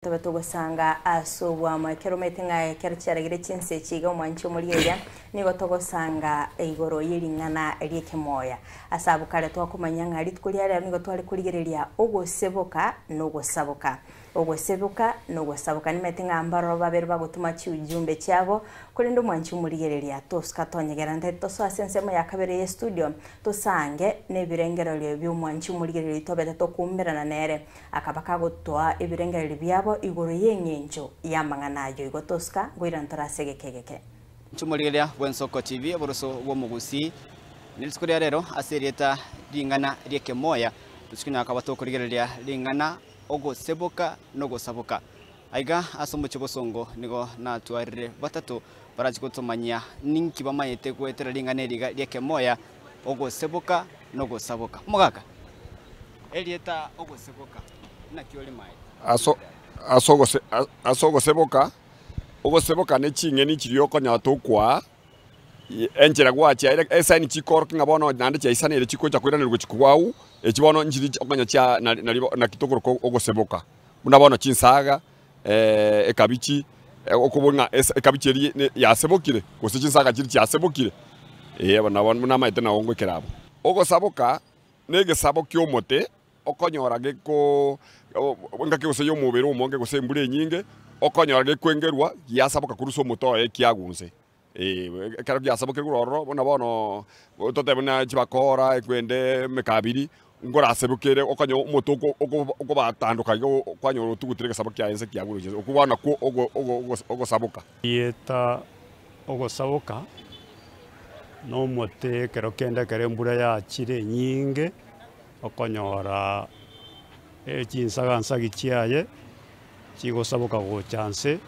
Tobe togosanga ase obwamo ekero omanyete ng'a ekero chiaragire chinsa echi iga omwanchi omorigereria nigo togosanga igoro ye ring'ana ri'ekemoya. Ase abwo kare twakomanya ng'a rituko ria rero nigo tware korigereria ogoseboka na ogosaboka. Ogoseboka na ogosaboka nimanyete ng'a mbaroro babere bagotoma chiujumbe chiabo korende omwanchi omorigereria tosuka tonyegera ntaete tosoe ase ensemo ya kabere ye studio tosange nebirengererio bi'omwanchi omorigereria tobete tokoumberana nere. Akaba kagotoa ebirengererio biabo igoro y'engencho y'amang'ana ayio. Igo tosuka nkoirana tore ase egeka egeke. Nchomorigereria bw'Ensoko TV, oboroso bw'omogusii, Nerituko ria rero ase erieta ring'ana ri'ekemoya, tochikonyara koba tokorigereria ring'ana ogoseboka na ogosaboka. Aiga ase omochie bosongo nigo natwarire batato barache gotomanyia ninki bamanyete goetera ring'ana eri iga ri'ekemoya, ogoseboka na ogosaboka. Omogaka. Erieta ogoseboka, naki orimaete? Ase ogoseboka, ogoseboka ne ching'eni chiria okonyora tokwaa, enchera gwachiaire esaini chikorokia ng'a bono naende chiaisaneire chikocha koiranerwa gochia kwao, echi bono nchiria okonya chia nari nari naki tokoroka ogoseboka. Buna bono chinsaga, ekabichi, okobua ng'a esa ekabichi eria ne yasebokire, gose chinsaga chiria chiasebokire, eh nabo buna amaete nabo ngoikera abwo. Ogosaboka. Negesabo ki'omote okonyora geko engaki gose y'omobere omonge gose embura enyinge, okonyora gekwengerwa giasaboka korwa ase omote oye kiagunse. Ekero giasabokire korwa ororo buna bono totebe buna chibakora ekwende emekabiri, nkorasebokere okonyora omote oko oko okobatandoka iga kwanyora otugutire egesabo kiaye inse kiagure gochia inse, okwo bono nakwo ogo ogo ogosaboka. Rieta ogosaboka nomote ekero kende ekero embura yachire enyinge, okonyora chinsaga nsagi chiaye chigosaboka gocha nse,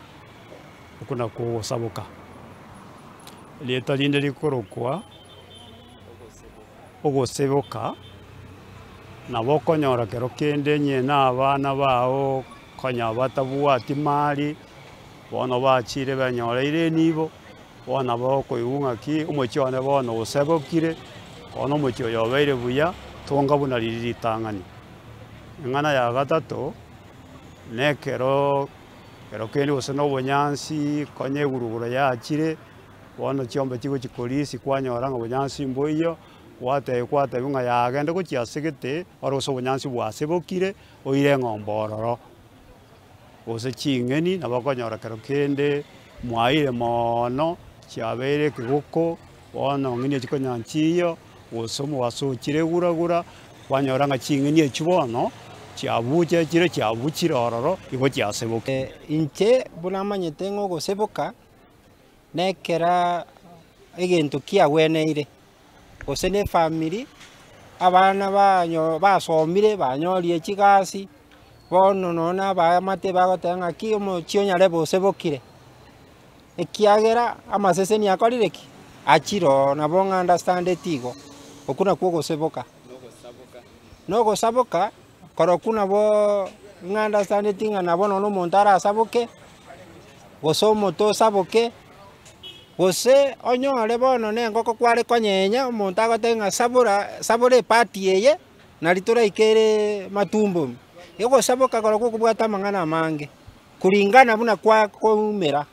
okwo nakwo ogosaboka. Erieta rinde rikorokwa ogoseboka, nabo okonyora kero kende onye na abana bago konya batabwati mari. Bono bachire benyoreire enibo, bono nabo okoigwa ng'aki omochie one bono osebokire, bono omochie oyo obeire buya, tonga buna riria ritang'ani. Eng'ana ya gatato, na ekero ekero kende gose na obonyansi konya egurugura yachire, bono chiombe chigochi korisia kwanyora ng'a obonyansi mboiyo, gwatebia kwatebiwa ng'a yagenda gochia ase gete, ore gose obonyansi bwasebokire, oire eng'ombe ororo. Gose ching'eni nabo okonyora kero kende mwaeire moono, chiabeire ekegoko, bono ng'eni echi konya nchiyo, gose omobaso ochire gura gura, kwanyora ng'a ching'eni echio bono, chiabuchechire chiabuchire ororo, igo chiasebokire. Inche buna manyete ng'a ogoseboka, nekera egento kiagweneire. Gose ne efamiri, abana banyo basomire banyorire chigasi, bono nonye na abaamate bagoteba ng'aki omochie onyare bosebokire, ekiagera amaseseni akorire ki? Achire oo, nabo ng'a understandeti igo, okwo nakwo ogoseboka. Na ogosaboka, korokwo naboooo ng'a understandeti ng'a nabo nonye omonto arasaboke, gose omote osaboke. Gose onyore bono na engoko kware konyenya, omonto agotebia ng'a sabora sabora epati eye, nari toraikere matumbo ime. Ogosaboka korokwo okobwate amang'ana amange, kulingana buna kwa koumera.